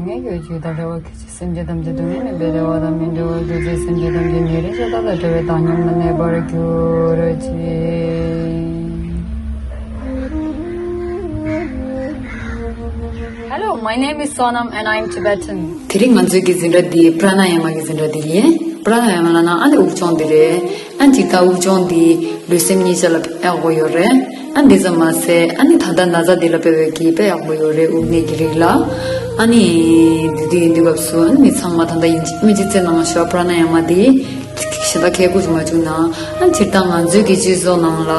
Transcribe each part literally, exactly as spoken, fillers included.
ཡོད་ཀྱི་ད་རེ་བ་ཁྱེད་ཀྱི་སེམས་ཅན་ཐམས་ཅད་སྡུག་བསྔལ་ནས་སྦེད་དེ་བ་དང་མི་འབྲལ་བར་འདུ་བྱེད་སེམས་ཅན་ཐམས་ཅད་ཉེ་རིང་ཤ་སྟག་དང་བྲལ་བའི་བཏང་སྙོམས་ལ་གནས་པར་གྱུར་ཅིག Hello, my name is Sonam and I am Tibetan. དེ་རིང་ང་ཚོའི་གི་འཛིན་གྲྭ་འདི་པྲ་ན་ཡ་མ་གི་འཛིན་གྲྭ་འདི་ཡིན། པྲ་ན་ཡ་མ་ལབ་ན་ཨ་ནི་དབུགས་སྦྱོང་འདི་རེད། ཨ་ནི་ད་དབུགས་སྦྱོང་འདི་ལུས་སེམས་གཉིས་ཆ་ལ་ཡག་པོ་ཡོད་རེད། ཨ་འདི་ཙམ་མ་ཟད་ཨ་ནི་ད་ལྟ་ན་ཚ་འདི་ལ་དཔེ་བའི་གི་དཔེ་ཡག་པོ་ཡོད་རེད། དབུགས་ནད་ཀྱི་རིགས་ལ། ཨ་ནི་འདི་དུས་ཡིན་དུས་སྐབས་སུ་ཨ་ནི་མི་ཚང་མ་ད་ལྟ་ཡིན་གཅིག་མིན་གཅིག་རྩེ་གནང་ཤོག་པྲ་ན་ཡ་མ་འདི་གཞན་དག་ཁལ་ཁུ་ཅུ་མ་བཅུག་ན། ཨ་སྤྱིར་བཏང་ང་ཚོའི་གི་སྤྱི་ཚོགས་ནང་ལ་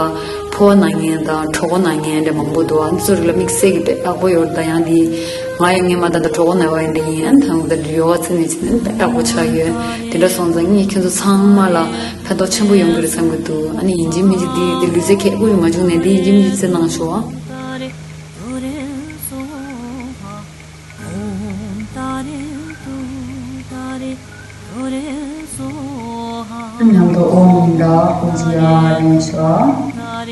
ཕོ་བ་ན་མཁན་དང་གྲོད་ཁོག་ན་མཁན་འདྲ་མང་པོ་འདུག་ཨ་ཚོ་རིགས་ལ་དམིགས་བསལ་གི་དཔེ་ཡག་པོ་ཡོད་རེད། ད་ཡང་འདི་ང་ཡང་སྔས་མ་ད་ལྟ་གྲོད་ཁོག་ན་བ་ཡིན་འདི་ཡིན། ཨ་ད་ང་ད་ཡོ་ག་རྩེ་ནས་བྱས་ནས་དཔེ་ཡག་པོ་ཆགས་ཡོད། དེ་འདྲ་སོང་ཙང་ངས་ཁྱེད་ཚོ་ཚང་མ་ལ་ཕན་ཐོགས་ཆེན་པོ་ཡོང་གི་རེད་བསམ་གི་འདུག་ཨ་ནི་ཡིན་གཅིག་མིན་གཅིག་འདི་འདི་ལུས་རྩལ་ཁལ་ཁུ་ཅུ་མ་བཅུག་ནས་འདི་ཡིན་གཅིག་མིན་གཅིག་རྩེ་གནང་ཤོག་ཨ། མཉམ་དུ་ཨོཾ་ཨིན་ད་ཨུ་ཛི་ཡ་ལེན་ཤོག་ཨ།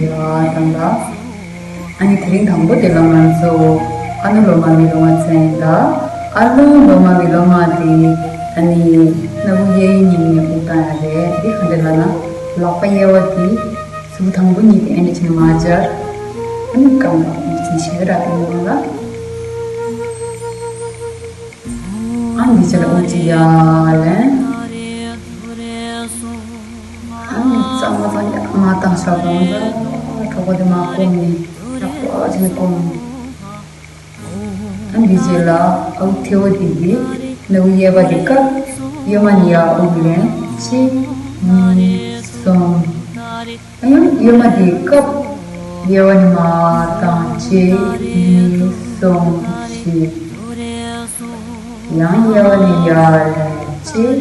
ཡ་དང་ལ། ཨ་ནི་དེ་རིང་དང་པོ་དེ་ལ་ང་ཚོ་ཨ་ནུ་ལོ་མ་བི་ལོ་མ་ཚན་ཡིན་ད། ཨ་ནུ་ལོ་མ་བི་ལོ་མ་དེ་ཨ་ནི་སྣ་བུག་གཡས་གཡོན་གཉིས་ནས་དབུགས་བཏང་ཡ་རེད། འདི་ག་འདྲ་ལབ་ན་ལག་པ་གཡས་པ་དེ་གཟུགས་དང་པོ་གཉིས་དེ་ཨ་ནི་ཕྱིན་མར་སྦྱར། ཨ་ནི་རྐང་པ་དེ་ཕྱིན་ཞེ་དྲག་དེ་ནང་ལ། ཨ་འདི་ཆ་ལ་ཨུ་ཙི་ཡ་ལན། ཨ་ནི་གཙང་མ་གཙང་རྐྱང་མར་བཏང་བཞག་པ་ཡིན་ཙང་གྲོད་ཁོག་དེ་མར་བསྐུམ་ནས་ཡག་པོ་བྱས་ནས་བསྐུམ། ཨ་འདི་རྗེས་ལ་ཨུ་ཐེ་བོ་དེ་གི་སྣ་བུག་གཡས་པ་དེ་བཀབ། གཡོན་མ་ནས་ཡར་དབུགས་ལེན། གཅིག་གཉིས། གསུམ། ཨ་ཡང་གཡོན་མ་དེ་བཀབ། གཡས་པ་ནས་མར་བཏང་། གཅིག་གཉིས། གསུམ། བཞི། ཡང་གཡས་པ་ནས་ཡར་ལེན། གཅིག་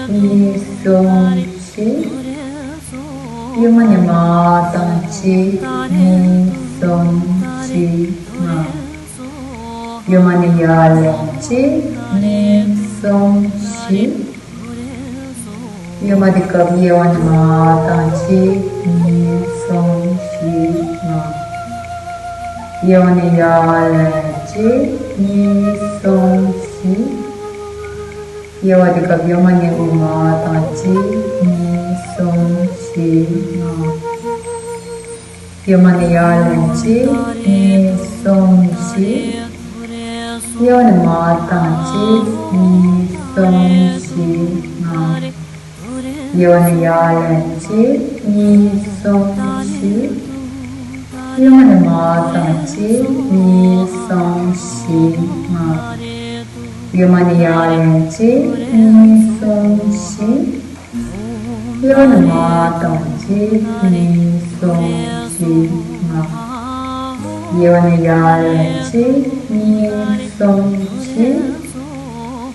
གཉིས། གསུམ། བཞི། གཡོན་མ་ནས་མར་བཏང་། གཅིག་གཉིས། གསུམ། བཞི། ལྔ། གཡོན་མ་ནས་ཡར་ལེན། གཅིག་གཉིས། གསུམ། བཞི། གཡོན་མ་དེ་བཀབ། གཡས་པ་ནས་མར་བཏང་། གཅིག་གཉིས། གསུམ། བཞི། ལྔ། གཡས་པ་ནས་ཡར་ལེན། གཅིག་གཉིས། གསུམ། བཞི། གཡས་པ་དེ་བཀབ། གཡོན་མ་ནས་དབུགས་མར་བཏང་། གཅིག་གཉིས། གསུམ། བཞི། ལྔ། གཡོན་མ་ནས་ཡར་ལེན། གཅིག་གཉིས། གསུམ། བཞི། གཡས་པ་ནས་མར་བཏང་། གཅིག་གཉིས། གསུམ། བཞི། ལྔ། གཡས་པ་ནས་ཡར་ལེན། གཅིག་གཉིས། གསུམ། བཞི། གཡོན་མ་ནས་མར་བཏང་། གཅིག་གཉིས། གསུམ། བཞི། ལྔ། གཡོན་མ་ནས་ཡར་ལེན། གཅིག་གཉིས། གསུམ། བཞི། གཡས་པ་ནས་མར་བཏང་། གཅིག་གཉིས། གསུམ། བཞི། ལྔ། གཡས་པ་ནས་ཡར་ལེན། གཅིག་གཉིས། གསུམ། བཞི།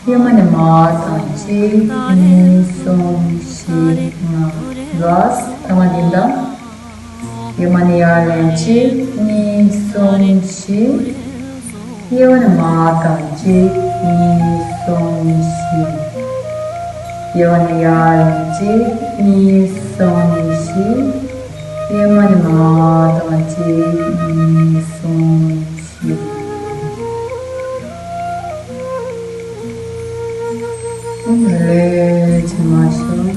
གཡོན་མ་ནས་མར་བཏང་། གཅིག་གཉིས། གསུམ། བཞི། ལྔ། ལགས་ཐ་མ་འདི་འདྲ། གཡོན་མ་ནས་ཡར་ལེན། གཅིག་གཉིས། གསུམ། བཞི། གཡས་པ་ནས་མར་བཏང་། གཅིག་གཉིས། གསུམ། བཞི། གཡོན་མ་ནས་ཡར་ལེན། གཅིག་གཉིས། གསུམ། བཞི། གཡོན་མ་ནས་མར་བཏང་། གཅིག་གཉིས། གསུམ། བཞི། ལས་བྱེད་མ་ཤོར།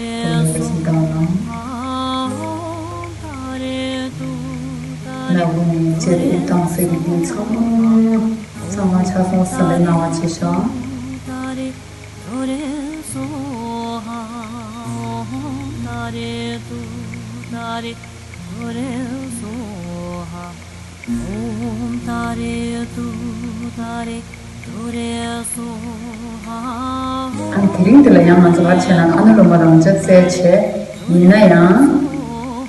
ལས་བྱེད་དང་ལ། སྣ་བུག་ནས་ལྕེ་དབུགས་བཏང་ས་གི་དུས་ཚང་མ་ཚང་མ་ཆ་ཚང་སེམས་པའི་སྣང་བ་བྱེད་ཤོག་ཨ་ནི་དེ་རིང་འདི་ལ་ཡང་ང་ཚོ་ག་རེ་བྱས་ན་ཨ་ནུ་ལོ་མ་རང་འཇགས་རྩལ་བྱས། ཡིན་ན་ཡང་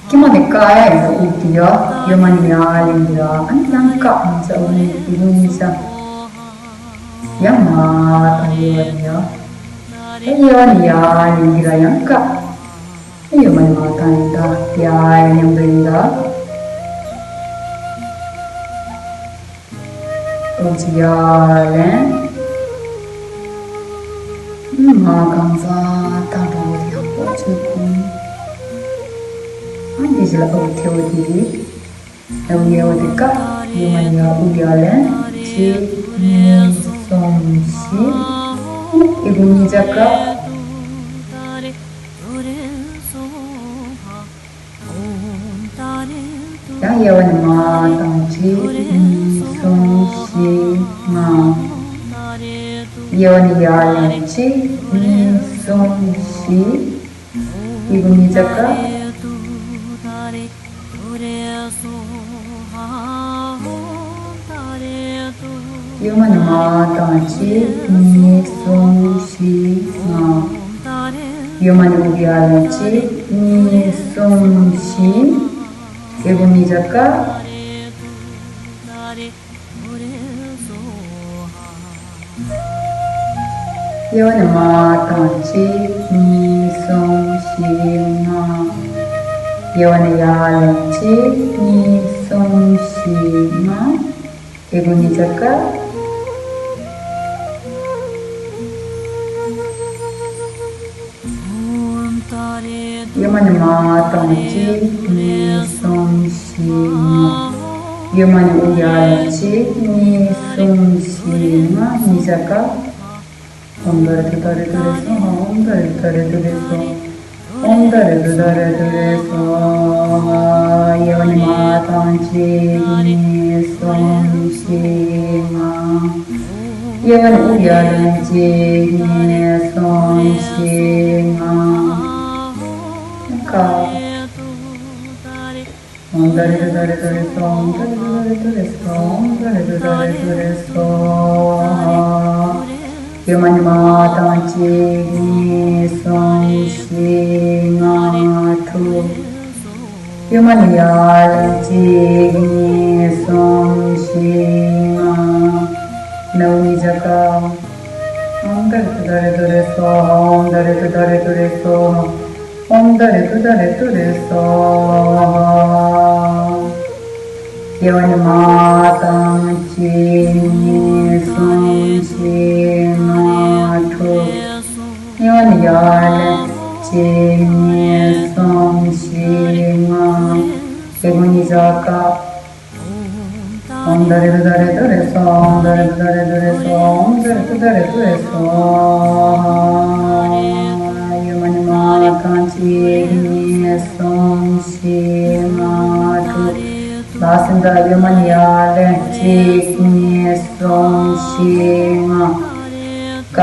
དཀྱིལ་མ་ནས་བཀག་ཡ་ཡིན་ད། དབུགས་འདི་ཡ་གཡོན་མ་ནས་ཡར་ལེན་འདི་ཡ། ཨ་ནི་ཡང་བཀག་མི་བྱ། དབུགས་ནི་དབུགས་གཉིས་བྱ། ཡང་མར་བཏང་། གཡས་པ་ནས་ཡར། ཨེ་ཡ་ནི་ཡ་ནི་འདི་ལ་ཡང་ཀ། ཨེ་ཡོ་མ་ནི་མ་བཏང་ཡིན་ད། ཡ་ཡ་མཉམ་དུ་ཡིན་ད། ཨོ་ཅི་ཡ་ལེན། མ་གང་ཟ་ད་འགྲོ་ཡག་པོ་བྱེད་ཁུངས། ཨ་འདི་ཞིག་ལ་ཨོ་ཐེ་བོ་དེ། ཨོ་ཡ་བོ་དེ་ཀ། ཡོ་མ་ནི་ཡ་ཨུ་ཡ་ལེན། གཅིག་གཉིས་གསུམ་བཞི། ཨེ་གུ་གཉིས་ཆ་ཀ། ཡང་ཡ་བ་ནི་མ་བཏང་། གཅིག་གཉིས་གསུམ་བཞི་ལྔ། ཡ་བ་ནི་ཡ་ལེན། གཅིག་གཉིས་གསུམ་བཞི། ཨེ་གུ་གཉིས་ཆ་ཀ། ཡོ་མ་ནི་མ་བཏང་། གཅིག་གཉིས་གསུམ་བཞི་ལྔ། ཡོ་མ་ནི་ཨུ་ཡ་ལེན། གཅིག་གཉིས་གསུམ་བཞི། ཨེ་གུ་གཉིས་ཆ་ཀ། ཡ་བ་ནི་མ་བཏང་། གཅིག་གཉིས་གསུམ་བཞི་ལྔ། ཡ་བ་ནི་ཡ་ལེན། གཅིག་གཉིས་གསུམ་བཞི་ལྔ། ཨེ་གུ་གཉིས་ཆ་ཀ། ཡ་མ་ནི་མ་བཏང་། གཅིག་གཉིས་གསུམ་བཞི་ལྔ། ཡ་མ་ནི་ཨུ་ཡ་ལེན། གཅིག་གཉིས་གསུམ་བཞི་ལྔ། གཉིས་ཆ་ཀ། ཨོཾ་ཏཱ་རེ་ཏུཏྟཱ་རེ་ཏུ་རེ་སྭཱ་ཧཱ། ཨོཾ་ཏཱ་རེ་ཏུཏྟཱ་རེ་ཏུ་རེ་སྭཱ་ཧཱ། ཨོཾ་ཏཱ་རེ་ཏུཏྟཱ་རེ་ཏུ་རེ་སྭཱ་ཧཱ། ཡ་བ་ནི་མ་བཏང་། གཅིག་གཉིས་གསུམ་བཞི་ལྔ། ཡ་བ་ནི་ཨུ་ཡ་ལེན། གཅིག་གཉིས་གསུམ་བཞི་ལྔ། ཀ། ཨོཾ་ཏཱ་རེ་ཏུཏྟཱ་རེ་ཏུ་རེ་སྭཱ་ཧཱ། ཨོཾ་ཏཱ་རེ་ཏུཏྟཱ་རེ་ཏུ་རེ་སྭཱ་ཧཱ། ཨོཾ་ཏཱ་རེ་ཏུཏྟཱ་རེ་ཏུ་རེ་སྭཱ་ཧཱ། ཡ་མ་ནི་མ་བཏང་། གཅིག་གཉིས་གསུམ་བཞི་ལྔ་དྲུག། ཡ་མ་ནི་ཡ་ལེན། གཅིག་གཉིས་གསུམ་བཞི་ལྔ། ན་འུ་གཉིས་ཆ་ཀ། ཨོཾ་ཏཱ་རེ་ཏུཏྟཱ་རེ་ཏུ་རེ་སྭཱ་ཧཱ། ཨོཾ་ཏཱ་རེ་ཏུཏྟཱ་རེ་ཏུ་རེ་སྭཱ་ཧཱ། ཨོཾ་ཏཱ་རེ་ཏུཏྟཱ་རེ་ཏུ་རེ་སྭཱ་ཧཱ། ཡ་བ་ནི་མ་བཏང་། གཅིག་གཉིས་གསུམ་བཞི་ལྔ་དྲུག། ཡ་བ་ནི་ཡ་ལེན། གཅིག་གཉིས་གསུམ་བཞི་ལྔ། ཨེ་གུ་གཉིས་ཆ་ཀ། ཨོཾ་ཏཱ་རེ་ཏུཏྟཱ་རེ་ཏུ་རེ་སྭཱ་ཧཱ། ཨོཾ་ཏཱ་རེ་ཏུཏྟཱ་རེ་ཏུ་རེ་སྭཱ་ཧཱ། ཨོཾ་ཏཱ་རེ་ཏུཏྟཱ་རེ་ཏུ་རེ་སྭཱ་ཧཱ། ཡ་མ་ནི་མ་བཏང་། གཅིག་གཉིས་གསུམ་བཞི་ལྔ་དྲུག། ལ་སེམས་ད་ཡ་མ་ནི་ཡ་ལེན། གཅིག་གཉིས་གསུམ་བཞི་ལྔ། ཀ།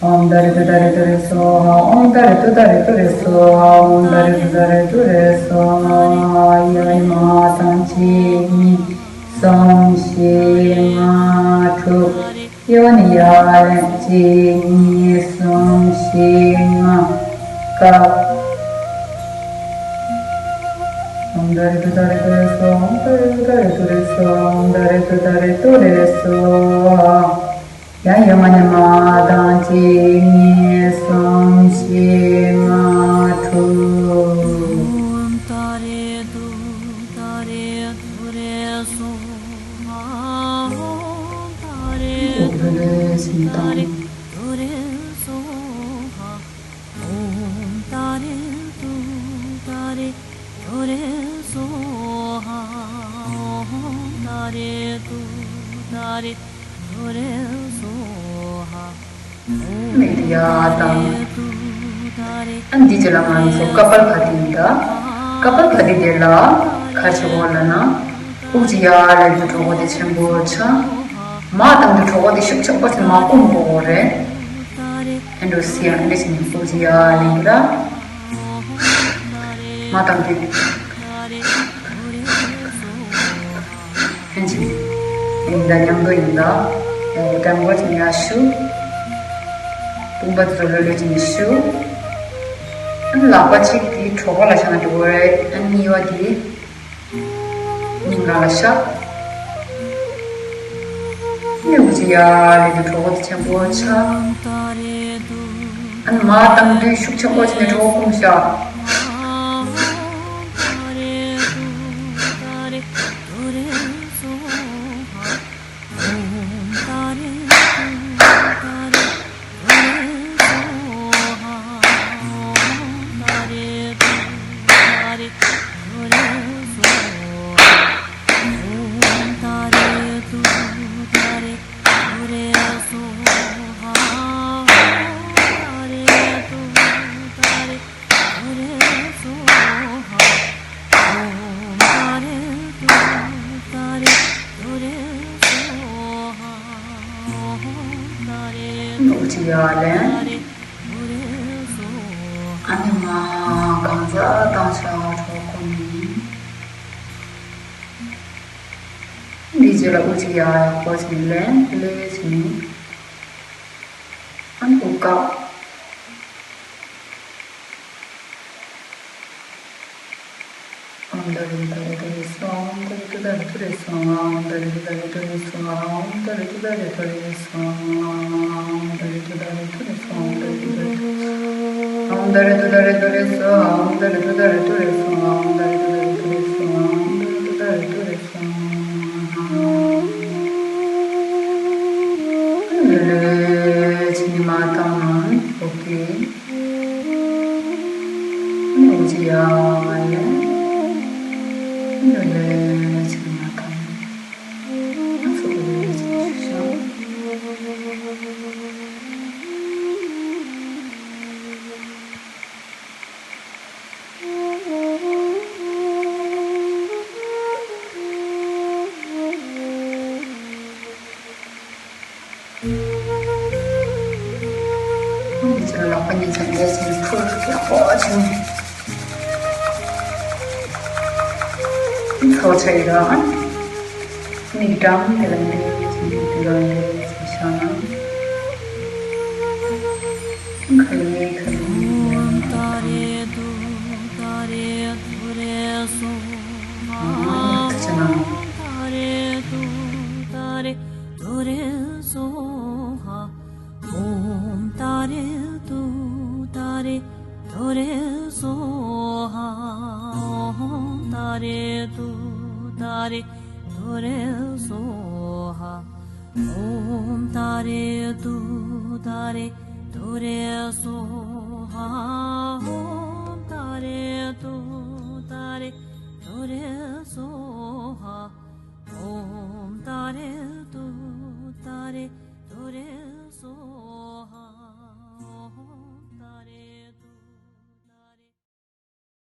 ཨོཾ་ཏཱ་རེ་ཏུཏྟཱ་རེ་ཏུ་རེ་སྭཱ་ཧཱ། ཨོཾ་ཏཱ་རེ་ཏུཏྟཱ་རེ་ཏུ་རེ་སྭཱ་ཧཱ། ཨོཾ་ཏཱ་རེ་ཏུཏྟཱ་རེ་ཏུ་རེ་སྭཱ་ཧཱ། ཡ་བ་ནི་མ་བཏང་། གཅིག་གཉིས་གསུམ་བཞི་ལྔ་དྲུག། ཡ་བ་ནི་ཡ་ལེན། གཅིག་གཉིས་གསུམ་བཞི་ལྔ། ཀ། ཨོཾ་ཏཱ་རེ་ཏུཏྟཱ་རེ་ཏུ་རེ་སྭཱ་ཧཱ། ཨོཾ་ཏཱ་རེ་ཏུཏྟཱ་རེ་ཏུ་རེ་སྭཱ་ཧཱ། ཨོཾ་ཏཱ་རེ་ཏུཏྟཱ་རེ་ཏུ་རེ་སྭཱ་ཧཱ། ཡ་ཡ་མ་ནི་མ་བཏང་། གཅིག་གཉིས་གསུམ་བཞི་ལྔ་དྲུག། ཨོཾ་ཏཱ་རེ་ཏུཏྟཱ་རེ་ཏུ་རེ་སྭཱ་ཧཱ། ཨོཾ་ཏཱ་རེ་ཏུཏྟཱ་རེ་ཏུ་རེ་སྭཱ་ཧཱ། ཨོཾ་ཏཱ་རེ་ཏུཏྟཱ་རེ་ཏུ་རེ་སྭཱ་ཧཱ། ཨོཾ་ཏཱ་རེ་ཏུཏྟཱ་རེ་ཏུ་རེ་སྭཱ་ཧཱ། མེད་ཡ་དང་། ཨ་འདི་རྗེས་ལ་ང་ཚོ་ཀ་པལ་བྷ་ཏི་ཡིན་ད། ཀ་པལ་བྷ་ཏི་དེ་ལ་ཁ་ཆེ་བོ་ལ་ན། དབུགས་ཅིག་ཡར་ལེན་དུས་གྲོད་ཁོག་དེ་ཆེན་པོ་ཆགས། མར་བཏང་དུས་གྲོད་ཁོག་དེ་ཤུགས་ཆེན་པོ་ཞིག་མར་བསྐུམ་དགོས་རེད། ཨེ་འགྲོ་སི་ཡང་ཨེ་འགྲོ་སི་ནི་དབུགས་ཅིག་ཡར་ལེན་གི་ར། མར་བཏང་དུས། ལྷན་ཅིག་ཡིན་ད་མཉམ་དུ་ཡིན་ད། ཡང་སྒྲ་མགོ་ཅིག་ཡར་ཞུ། དཔུང་པ་ཚོ་ལྷོད་ལྷོད་ཅིག་ཞུ། ཨ་ནི་ལག་པ་གཅིག་དེ་གྲོད་ཁོག་ལ་བཞག་ན་འགྲིག་གི་རེད། ཨ་ནི་གཉིས་པ་དེ་སྙིང་ག་ལ་བཞག། ཨ་ནི་དབུགས་ཅིག་ཡར་ལེན་དུས་གྲོད་ཁོག་དེ་ཆེན་པོ་ཆགས། མར་བཏང་དུས་ཤུགས་ཆེན་པོ་བྱས་ནས་གྲོད་ཁོག་བསྐུམ་བཞག་ཨ་ནི་མ་གང་ཟག་བཏང་ཤག་གྲོད་ཁོག་ནི། འདི་རྗེས་ལ་དབུགས་ཅིག་ཡག་ཡག་པོ་ཞིག་ལེན་ལེ་ཞིག་ནི། ཨ་ནི་དབུགས་བཀག་ཨོཾ་ཏཱ་རེ་ཏུཏྟཱ་རེ་ཏུ་རེ་སྭཱ་ཧཱ། ཨོཾ་ཏཱ་རེ་ཏུཏྟཱ་རེ་ཏུ་རེ་སྭཱ་ཧཱ། ཨོཾ་ཏཱ་རེ་ཏུཏྟཱ་རེ་ཏུ་རེ་སྭཱ་ཧཱ། ཨོཾ་ཏཱ་རེ་ཏུཏྟཱ་རེ་ཏུ་རེ་སྭཱ་ཧཱ། ཨོཾ་ཏཱ་རེ་ཏུཏྟཱ་རེ་ཏུ་རེ་སྭཱ་ཧཱ། ཨོཾ་ཏཱ་རེ་ཏུཏྟཱ་རེ་ཏུ་རེ་སྭཱ་ཧཱ། ཨོཾ་ཏཱ་རེ་ཏུཏྟཱ་རེ་ཏུ་རེ་སྭཱ་ཧཱ། ཨོཾ་ཏཱ་རེ་ཏུཏྟཱ་རེ་ཏུ་རེ་སྭཱ་ཧཱ། ཨོཾ་ཏཱ་རེ་ཏུཏྟཱ་རེ་ཏུ་རེ་སྭཱ་ཧཱ། ལེ་ལེ་ཕྱི་ཉི་མ་བཏང་ན་ཨོ་ཀེ། ནུ་ཅི་ཡ་ལེ། ནུ་ལེ་ཕྱི་ཉི་མ་བཏང་ན་ཨ་ཚོ་ལེ་ལེ་ཕྱི་ཉི་མ་བཏང་ན། ཁོང་གི་ཚོའི་ལག་པ་གཉིས་ཀྱང་ལས་ཀྱི་ཕུར་ཡག་པོ་བྱུང་། ཚོ་ཆེ་ར། མིག་གྲངས་དེ་ལ་འདི་ཚོ་འདི་ལ་འདི་ཚོ་བྱ་ན། ཁ་ལེ་ཁ་ལེ། ཨ་ཁ་ཆ་ན། ད་རེ་ཏུ་ད་རེ་ཏུ་རེ་སྭཱ་ཧཱ། ཨོཾ་ད་རེ་ཏུཏྟཱ་རེ་ཏུ་རེ་སྭཱ་ཧཱ། ཨོཾ་ད་རེ་ཏུཏྟཱ་རེ་ཏུ་རེ་སྭཱ་ཧཱ། ཨོཾ་ད་རེ་ཏུཏྟཱ་རེ་ཏུ་རེ་སྭཱ་ཧཱ། ཨོཾ་ད་རེ་ཏུཏྟཱ་རེ་ཏུ་རེ་སྭཱ་ཧཱ། ཨོཾ་ད་རེ་